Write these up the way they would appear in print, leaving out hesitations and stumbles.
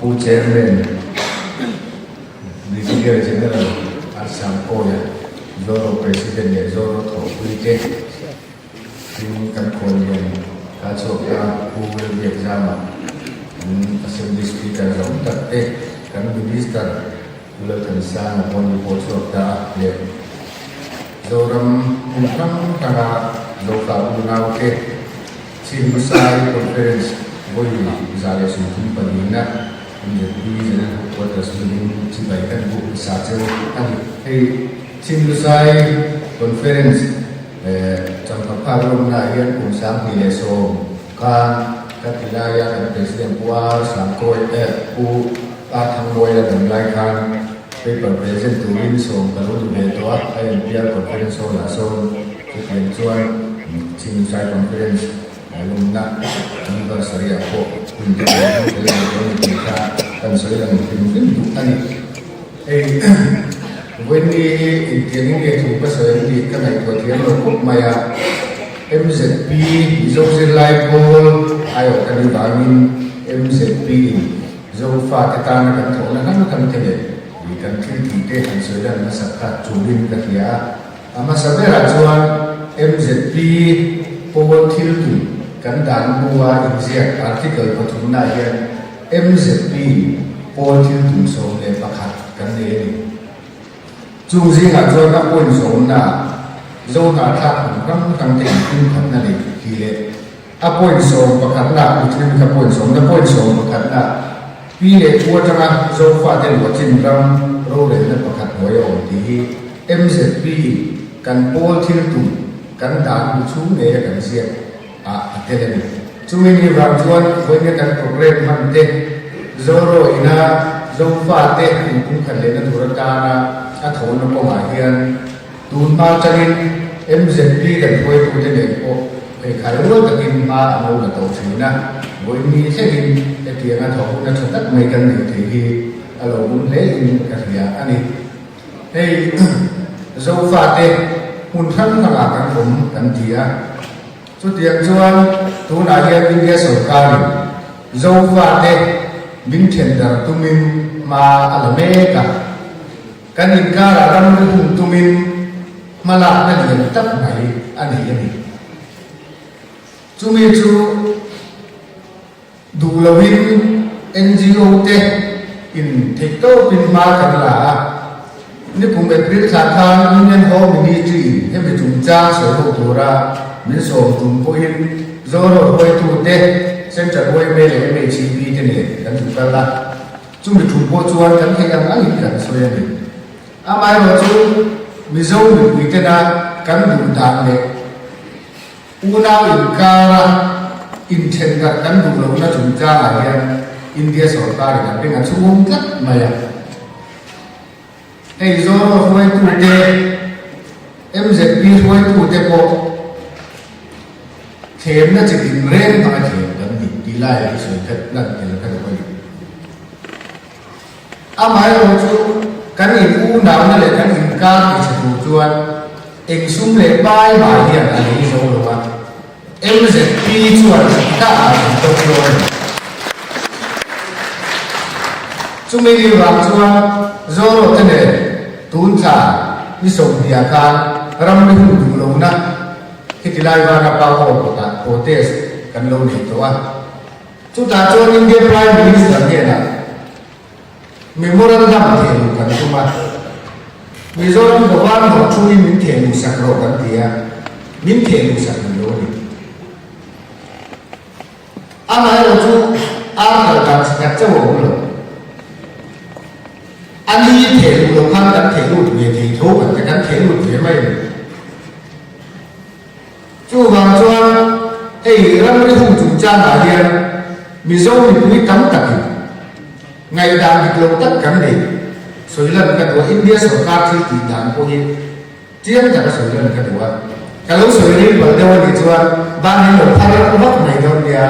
Pu Chairman, Brigadier General Arsangkawia, Zoro President leh Zoro thawhpuite tin kan khawnlian ta chhuak ta Pu Lalbiakzama, kan Assembly Speaker zawng tak te, kan Minister Pu Lalthansanga pawh ni pawh chhuak ta a leh Zoram hmun hrang hranga Zofa unaute Chin Lusai Conference vawi 134 na MZP General Headquarters hmangin chibai kan buh hmasa cheu a ni. Hei Chin Lusai Conference changkapkhak lawmnaah hian kum 2010 khan ka ti laia kan President Pu R Sangkawi eh Pu R Thangmawia dam lai khan paper present turin sawm ka lo ni ve tawh a, INPR Conference Hall ah sawn chutiang chuan Chin Lusai Conference Lawmna anniversary ah pawh hun te pawh hmang tel ve dawn a tih kha kan sawi lang hrim hrim duh a ni. Hei Wendy hi engtiang in nge thu ka sawi ang tih ka ngaihtuah thiam lo khawp mai a, MZP Mizo zirlai pawl aiawh ka nih vangin MZP in Zofa te tana kan thawhna hrang hrang te leh kan thil tih te han sawi lan hmasak kha tulin ka hria a. A hmasa berah chuan MZP pawl thil tum kan dan hnua inziak article pathumnaah hian MZP pawl thil tum 11 kan nei a ni. Chung zingah chuan a point zawmnaah Zohnahthlak hnam hrang hrangte inpumkhatna nei tih leh a point sawmpakhatnaah Mithlim kha point sawmna point sawmpakhatnaah Pi leh pu atanga Zofate luahchin ram rorelna pakhat hnuai a awm tih hi MZP in kan pawl thil tum kan dan hmu chhung ngei a kan ziak ah a tel a ni. Chumi ni vang chuan vawiin kan program hman te Zoro ina Zofate inpumkhat lehna tur atana a thawhna kawngah hian Tun hma atangin MZP kan hruaitute nen pawh pheikhai rual takin hma an lo la tawh thin a, vawiin thlengin hetianga thawhhuna tha tak mai kan neih theih hi a lo bum hle in ka hria a ni. Hei Zofate hmun hrang hrangah kan awm kan ti a, chutiang chuan tunah hian India sawrkarin Zofate min then dar tumin hma a la mek a. Kan inkarah ramri hun tumin hmalakna lian tak mai a nei a ni. Chumi chu duh loin NGO te in theihtawpin hma kan la a, nikum April thla khan Union Home Ministry in hemi chungchang sawi ho tura min sawm tum pawhin Zoro hruaitute, Central yma leh MHEP te nen kan duh kal a. Chumi thu pawh chuan kan theih ang angin kan sawi a ni. Amaherawhchu Mizo mipui tena kan duh dan leh unau inkara inthen darh kan duh lohna chungchangah hian India sawrkarin a beng a chhung tlat mai a. Hei Zoro hruaitute, MZP hruaitute pawh thlemna chi tin reng hmanga thlem kan ni tih laiah hi sawi khat lan tel ka duh a ni. Amaherawhchu kan in unauna leh kan inkar ti chhe tur chuan eng sum leh pai mai hian a lei zo lo a, MZP chuan ka ah kan tawk dawn a ni. Chumi ni vang chuan Zoro te nen tun thla ni sawmhnih khan ramri hun duh lohna khiti lai vana pa hall kawtah protest kan lo nei tawh a. Chutah chuan India Prime Minister hnenah Memorandum theh luh kan tum a, Mizoram Governor thuin min theh luh sak rawh kan ti a, min theh luh sak ni lo a ni. Amaherawhchu ar kal dan chi khat chauh a awm lo. A ni theh luh loh khan kan theh lut ve thei tho kan ti, kan theh lut ve mai a ni. Chuvang chuan hei ramri hung chungchangah hian Mizo mipui tam takin ngaihdan dik lo tak kan nei. Sawi lan ka duh a, India sorkar thil tih dan pawh hi chiang taka sawi lan ka duh a. Ka lo sawi ril palh deuh a nih chuan ban hi lo phar vak mai dawn nia.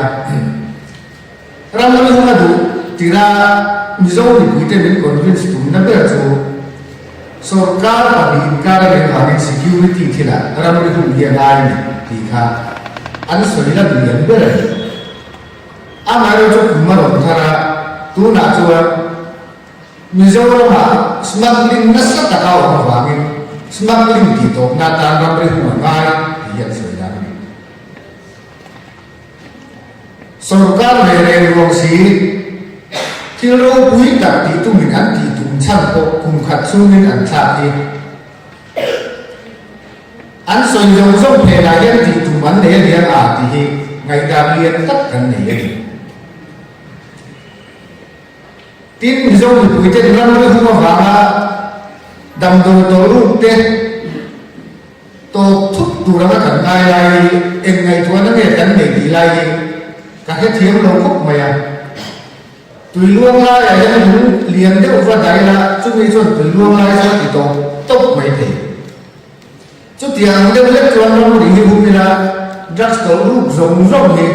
Ramri hung a duh tira Mizo mipuite min convince tumna ber chu sorkar pahnih inkar a nih avangin security thilah ramri hung hi a ngai a ni tih kha an sawi lan lian ber a ni. Amaherawhchu kum a rawn thar a. tunah chuan Mizoramah smuggling nasa taka awm avangin smuggling tih tawpna atan ramri hung a ngai tih hi an sawi dan a ni. Sorkar ve reng ruang si thil ropui tak tih tumin an tih tum chhan pawh kum khat chhungin an thlak hi an sawi zawng zawng phenah hian tih tum an nei a nia a tih hi ngaihdan lian tak kan nei a ni. Tin, Mizo mipuiten ramri hung avanga damdawi tawlruk te tawp thut tur anga kan ngai lai hi eng ngaihtuahna nge kan nei tih lai hi ka hrethiam lo khawp mai a. Tui luang laiah hian lung lian deuh va dai la, chumi chuan tui luang lai chu a ti tawp tawp mai thei. Chutiang deuh lek chuan ramri hi hum ila drugs tawlh ruk zawng zawng hi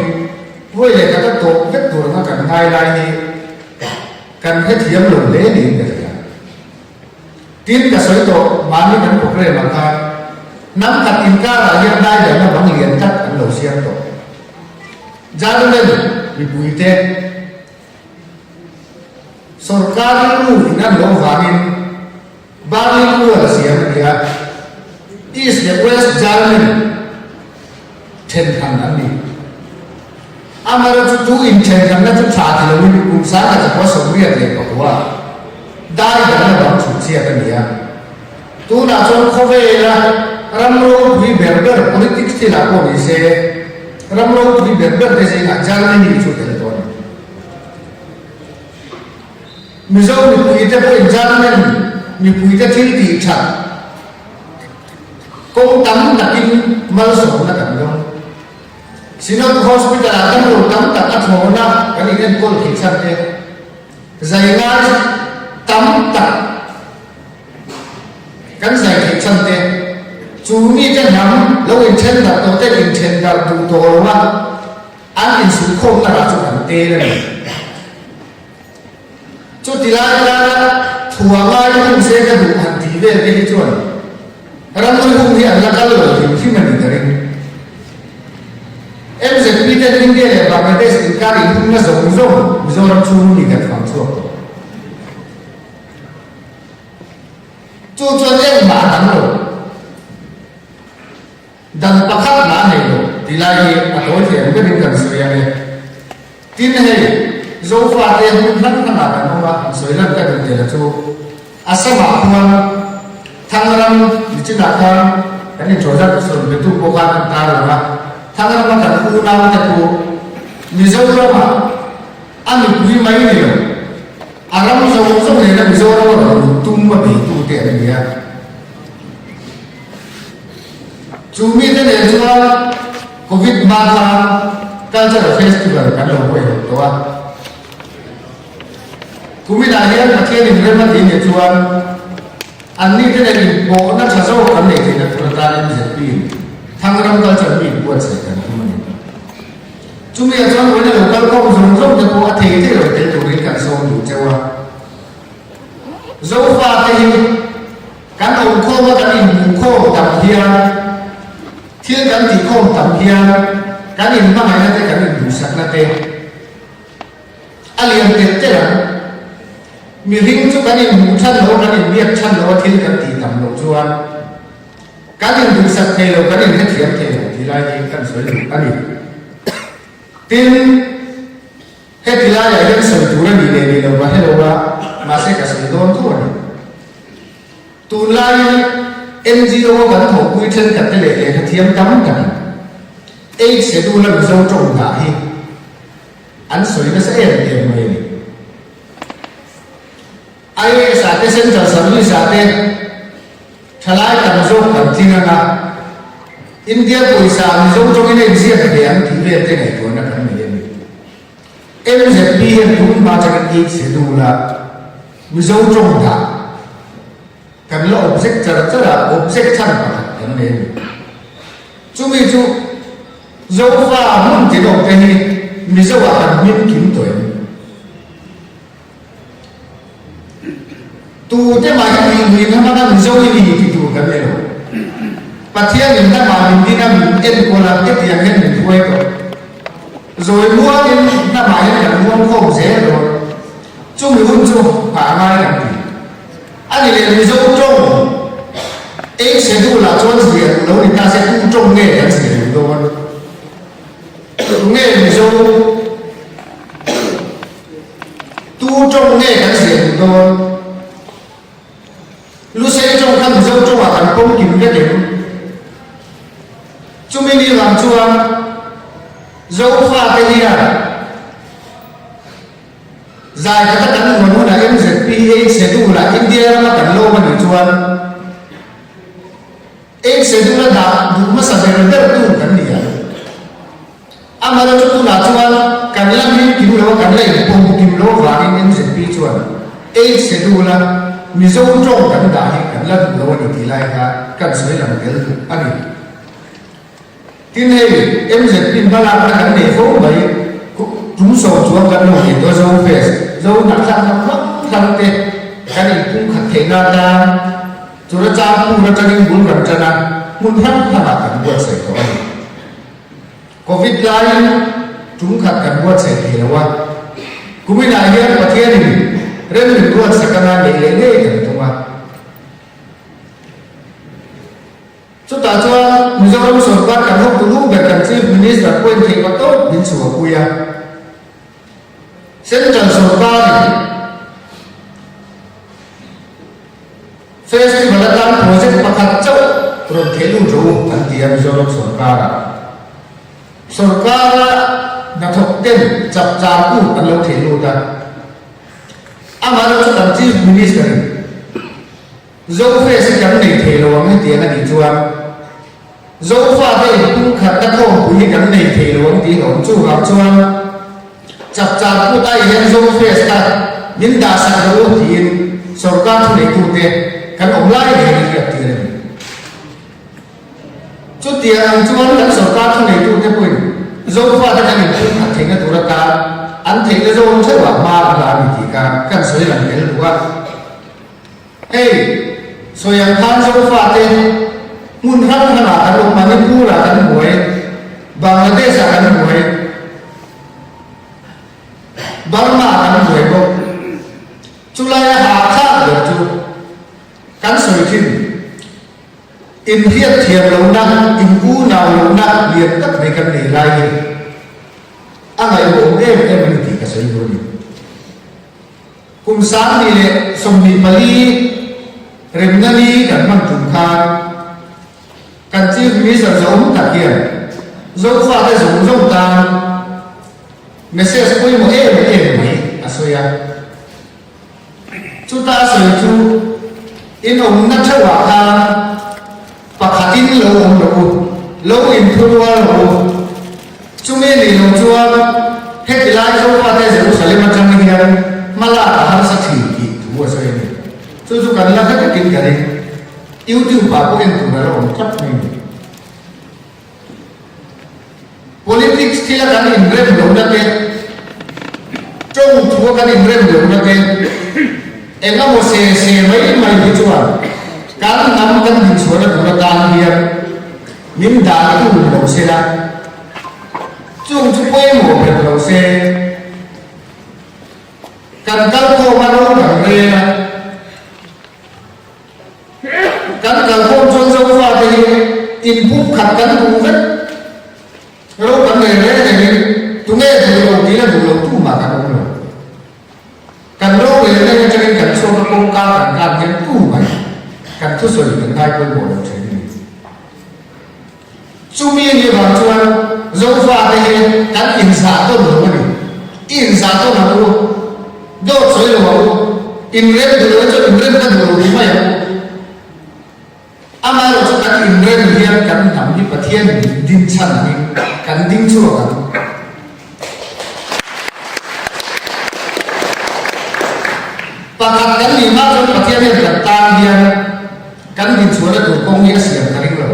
vawi leh khat a tawp vek tur anga kan ngai lai hi kan hrethiam lo hle niin ka hria. Tin ka sawi tawh mahni kan programme ah khan hnam khat inkarah hian daidanna bang lian tak an lo siam tawh. German mipuite Sorkar rilru in an lo vangin Berlin Wall a siam a ni a, East leh West German thenhran an ni. Amaherawhchu chu inthenhranna chu tha ti loin kum 1984 dai dangna bang chhut chhiat a ni a. Tunah chuan khawvela ram ropui ber ber politics thilah pawh ni se, ram ropui ber ber te zingah Germany chu tel tawh a ni. Mizo mipuite pawhin German mipuite thil tih that kawng tam takin malsawmna kan dawng. Synod Hospital-ah damlo tam tak a thlawna kan inenkawl theih chhan te, zai ngai tam tak kan zai theih chhan te, chu mite hnam lo inthen darh tawh te inthen darh duh tawh lo a, An insulkhawmna rah chu kan tel a ni. Chuti lai lana thua ngai hung se ka duh han tih vel te hi chuan ramri hung hi an la kal lo hrim hrim a ni ka ring. MZP ten India leh Bangladesh inkar inhungna zawng zawng Mizoram chhung mi kan fang chhuak tawh. Chu chuan engmah a dang lo. Dan pakhat lah a nei lo tih lai hi a tawi thei ang berin kan sawi ang e. Tin hei, Zofate hmun hlang hlangah kan awm a, han sawi lan ka duh tel a chu Assam-ah khuan Thangram nichinah khan kan inṭawhzat sawn betu pawh khan an tar lang a, Thangrama kan unaute pawh Mizoramah a mipui mai ni lo, a ram zawng zawng nena Mizoram a rawn lut tum a beitute an ni a. Chu mite nen chuan Covid hma khan Cultural Festival kan lo huaihawt tawh a. Kuminah hian Pathian inrem a tih nih chuan anni te nen inpawhna tha zawk kan neih theihna tur atan MZP in Thangram Culture mi inbuatsaih kan tum a ni. Chumi ah chuan vawiina lo kal khawm zawng zawng te pawh a thei thei lo tel turin kan sawm duh cheu a. Zofate hi Kan awmkhawm a kan inhmuhkhawm tam hian, thil kan tihkhawm tam hian kan inhmangaihna te kan induhsakna te a lian telh telh ang. Mihring chu kan inhmuh than lo a, kan inbiak than lo a thil kan tih tam loh chuan kan induhsak thei lo, kan inhrethiam thei lo tih lai hi kan sawi duh a ni. Tin. Heti laiah hian sawi tur a nih leh nih loh va helo a, mahse ka sawi dawn tho a ni. Tunlaiin NGO a kan thawhpui thenkhat te leh lehkha thiam tam takin Eight Schedule a Mizo tawng dah hi an sawi nasa em em mai a ni. IAS ah te Central Service ah te thalai tam zawk kan tling anga India pawisa Mizo tawngin a inziak ve ang tih vel te ngaihtuahna kan nei a ni. MZP hian tun hma atangin Eight Schedule a Mizo tawng dah kan la object char char a, object chhan pakhat kan nei a ni. Chumi chu Zofa hmun tinawk te hi Mizo ah kan hming kim tawh em? Tute mah hi tih lui na hmanga Mizo i ni ti tur kan ni lo. Pathian in hnamah min din a, min enkawl a, hetiang hian min hruai tawh. Zawi muangin hnamah hian kan muang khawm zel dawn. hun chu nghah a ngai kan ti. A ni leh Mizo tawng ei schedule ah chuan ziah duh lo ni ta se tu tawng nge kan ziah duh dawn? Tunge Mizo tu tawng nge kan ziah duh dawn? Lusei tawng kha Mizo tawngah kan pawm kim vek em? Chumi ni vang chuan Zofate hian Zai khata kan huan hunah MZP Eight Schedule ah India rama kan lawm a nih chuan Eight Schedule a dah duh hmasa ber ber tu kan ni ang. Amaherawhchu chu tunah chuan kan la hming kim lo a, kan la inpawm kim lo avangin MZP chuan Eight Schedule a Mizo tawng kan dah hi kan la duh lo a ni tih lai kha kan sawi lang tel duh a ni. Tin hei MZP hmalakna kan nei fo mai, tum sawm chuang kan lo nei tawh a, Zo Fest, Zo hnathlakna hrang hrang te kan inpumkhat theihna atan Churachandpur atangin bul kan tan a, hmun hrang hrangah kan buatsaih tawh a ni. Covid laiin tum khat kan buatsaih thei lo a, kuminah hian Pathianin rem min ruatsak anga neih leh ngei kan tum a. Chutah chuan Mizoram sorkar kan hawktu lu ber kan Chief Minister pawhin theih pa tawp min chhuahpui a. Central sorkarin Festival atan project pakhat chauh rawn theh lut rawh u an ti a Mizoram sorkarah. Sorkara hnathawk ten chapchar kut an lo theh lut a. Amaherawhchu kan Chief Minister-in Zofest hi kan nei thei lo ang hetiang a nih chuan Zofate inpumkhatna khawmpui hi kan nei thei lo ang tih a awm. Chuvang chuan Chapchar Kut ah hian Zofest kha min dahsak rawh u tiin sorkar thuneitute kan awm lai ngei in hriat tir a ni. Chutiang ang chuan kan sorkar thuneitute pawhin Zofate kan inpumkhat theihna tur atan an theihna zawng theuhah hma an la a ni tih kha kan sawi lang tel duh a. Hei, sawi ang khan Zofate hmun hrang hrangah kan awm, Manipur-ah kan buai, Bangladesh-ah kan buai, Burma-ah kan buai bawk. Chulaia hahthlak ber chu kan sawi thin, inhriatthiam lohna, in unau lohna lian tak mai kan nei lai hi a ngaihawm em em a ni tih ka sawi duh a ni. Kum 2024 remna ni kan hman tum khan kan Chief Minister Zaum tak hian Zofate zawng zawng tan message pawimawh em em mai a sawi a. Chuta a sawi chu in awmna theuhah khan pakhatin lo awm rawh u, lo inthurual rawh u. Chumi nih loh chuan heti lai Zofate Jerusalem atang hian hma lak a harsa thin tih thu a sawi a ni. Chu chu kan la hre takin ka ring. YouTube ah pawh en tur a la awm tlat mai ni. Politics thila kan inrem lohna te, tawng thua kan inrem lohna te, eng emaw se se mai mai hi chuan kan hnam kan dinchhuahna tur atan hian Min dan tu lo se la, chung chu pawimawh ber lo se. Kan kal khawm a ro kan rel a, kan kal khawm chuan Zofate hi inpum khat kan duh vek. Ro kan rel reng rengin tunge duh lo tih la duh lo tu mah kan awm lo. Kan rorelna hi atangin kan chhuak a kawngka kan khan hian tu mai kan thusawi kan ngai pawimawh lo thin a ni. Chumi a nih avang chuan Zofate hi kan inzah tawn lo a ni. I inzah tawn ang u, dawt sawi lo ang u, inrem duh lo chuan inrem ka duh lo ti mai ang u. Amaherawhchu kan inrem hian kan hnam hi Pathian din chhan angin kan ding chhuak ang. Pakhat kan nih hma chuan Pathian hian kan tan hian kan dinchhuahna tur kawng hi a siam ka ring lo.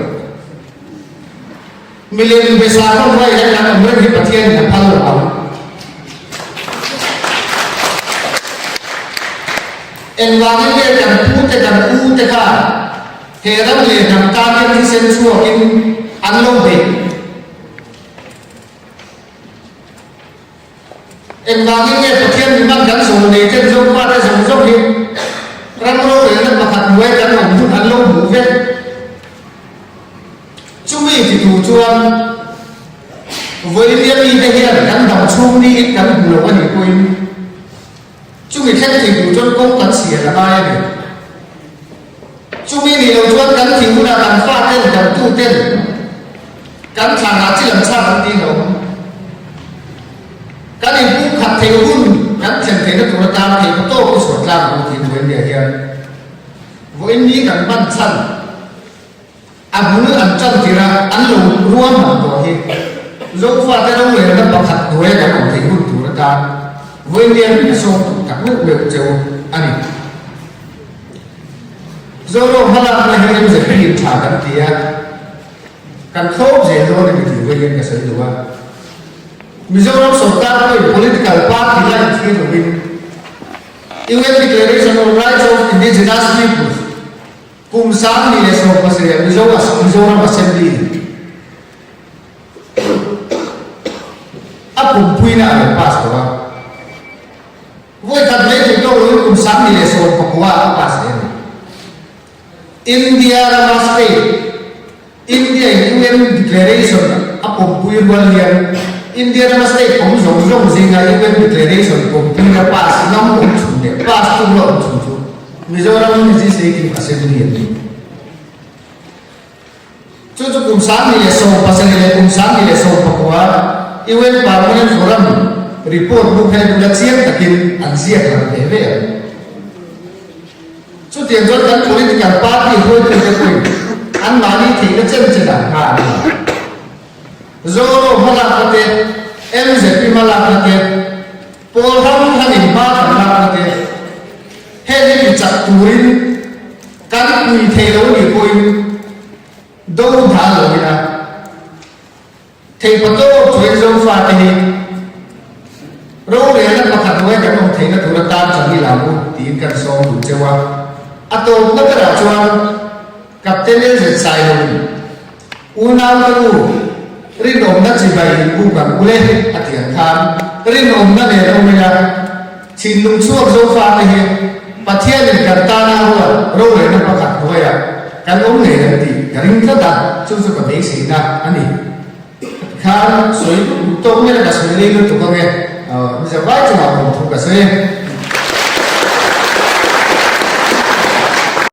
Milem be sakhaw hnuaiah hian kan awm reng hi Pathian in a phal lo ang. Engvangin nge kan pute kan ute khan he ram leh hnam tan hian thisen chhuakin an lo beih? Engvangin nge Pathian mi hman kan zawl nei ten Zofate Ram rorelna pakhat hnuai kan awm hun an lo hmuh vek. Chumi ti tur chuan vawilia mite hian kan dam chhung niin kan hmu lo a nih pawhin chumi thleng thei tur chuan kawng kan sial a ngai a ni. Chumi nih loh chuan kan thih hunah kan faten, kan tuten kan thlanah chi lam chhak an tih lo. Kan inpumkhat theih hun kan thlen theihna tur atan theihna tawk i chhuah tlang ang tih vawiin nia hian vawiin ni kan hman chhan a bul an tan tir a, an lo ruahman tawh hi Zofate rorelna pakhat hnuaia kan awm theih hun tur atan vawiin nia min sawm tuk tak meuh meuh cheu a ni. Zoro hmalakna hi MZP in tha kan ti a, kan thlawp zel dawn a ni tih vawiin ka sawi duh a. Mizoram sorkar pawhin political party la inthlir lovin UN Declaration on Rights of Indigenous Peoples kum 2017 Mizo Mizoram Assembly a pumpuina a lo pass tawh a. Vawi khat mai duh tawk lovin kum 2019 a pass leh a ni. India rama state, India in UN Declaration a pawmpui rual hian India rama state awm zawng zawng zinga UN Declaration pawmpuina pass ngam awm chhun leh pass tum la awm chhun chu Mizoram Legislative Assembly an ni. Chu chu kum 2017 leh kum 2019 UN Permanent Forum report bu kha bula chiang takin an ziak lang ve ve ang. Chutiang chuan kan political party hruaitute pawhin anmahni theihna chen chenah hna an la. Zoro hmalakna te, MZP hmalakna te, pawl hrang hrangin hma kan lakna te, heng hi tichak turin kan pui thei lo nih pawhin do hna lo ila. Theipa tawk chuan Zofate hi rorelna pakhat hnuai kan awm theihna tur atan chang i la u tiin kan sawm duh cheu a. A tawpna berah chuan Captain LZ Sailoin Unaute u, rinawmna chibai in buk ang ule a ti ang khan rinawmna nen awm ila thinlung chhuak Zofate hi Pathianin kan tana ruat rorelna pakhat hnuaiah kan awm ngei ang tih ka ring tlat a, chu chu ka beiseina a ni. Tikhan sawi tawk nge ka sawi lei lutuk ange, mizo vai chungah awm thu ka sawi.